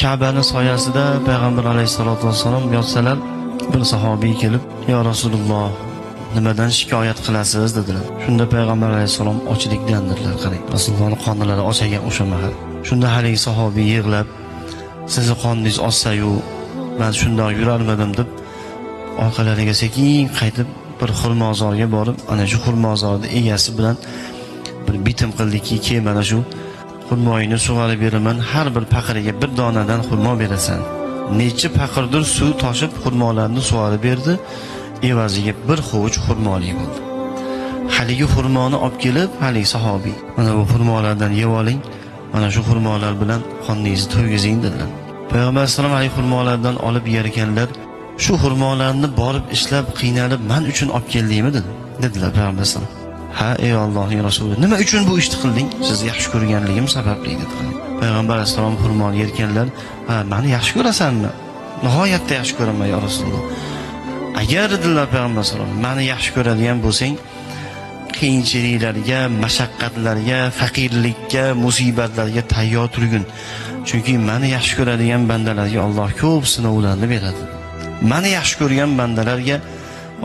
Ka'bani soyasida payg'ambar alayhissalatu vassalom yotsalar, bir sahobiy kelib, "Ya Rasululloh, nimadan shikoyat qilasiz?" dedilar. Shunda payg'ambar alayhissalom ochlikdan dedilar. Qarang, Rasulullohning qonlari och ekan o'sha mahal. Shunda haligi sahobiy yig'lab, "Sizni qoningiz ochsa-yu, men shundoq yurarmidim?" deb orqalariga sekin qaytib bir xurmozorga borib, ana shu xurmozorning egasi bilan bir bitim qildiki, "Ke, mana shu xurmoyini sug'arib beraman, har bir paqiriga bir donadan xurmo berasan." Necha paqirdir suv toshib xurmolarni sug'arib berdi, evaziga bir hovuch xurmoli bo'ldi. Haligi xurmoni olib kelib, haligi sahobiy, "Mana bu xurmolardan yeb oling, mana shu xurmolar bilan qoningizni to'ygizing" dedilar. Payg'ambar alayhissalom haligi xurmolardan olib yer ekanlar, "Shu xurmolarni borib ishlab, qiynalib man uchun olib keldingmi?" dedi. Dedilar payg'ambar alayhissalom. "Ha, ey Allohning rasuli, nima uchun bu ishni qilding?" "Sizni yaxshi ko'rganligim sababli" dedilar. Payg'ambar alayhissalom xurmoni yerkanlar, "Ha, meni yaxshi ko'rasanmi?" "Nihoyatda yaxshi ko'raman, ya Rasululloh." "Agar," dedilar payg'ambar alayhissalom, "meni yaxshi ko'radigan bo'lsang, qiyinchiliklarga, mashaqqatlarga, faqirlikka, musibatlarga tayyor turgin. Chunki meni yaxshi ko'radigan bandalarga Alloh ko'p sinovlarni beradi. Meni yaxshi ko'rgan bandalarga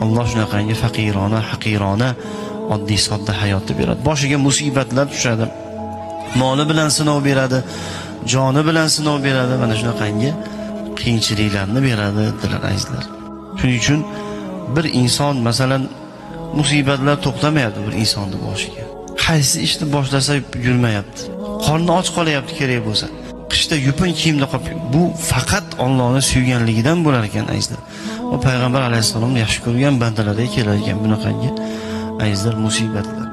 Alloh shunaqangi faqirona, haqirona, oddiy sodda hayotni beradi. Boshiga musibatlar tushadi. Moli bilan sinov beradi, joni bilan sinov beradi, mana shunaqangi qiyinchiliklarni beradi" dedilar azizlar. Shuning uchun bir inson, masalan, musibatlar to'xtamayapti bir insonni boshiga. Qaysi ishni boshlasa yurmayapti. Qorni och qolyapti kerak bo'lsa. Qishda yupun kiyimda qolib, bu faqat Allohni suyganligidan bo'lar ekan azizlar. Va payg'ambar alayhissalomni yaxshi ko'rgan bandalarga kelar ekan bunaqangi azizlar musibatlar.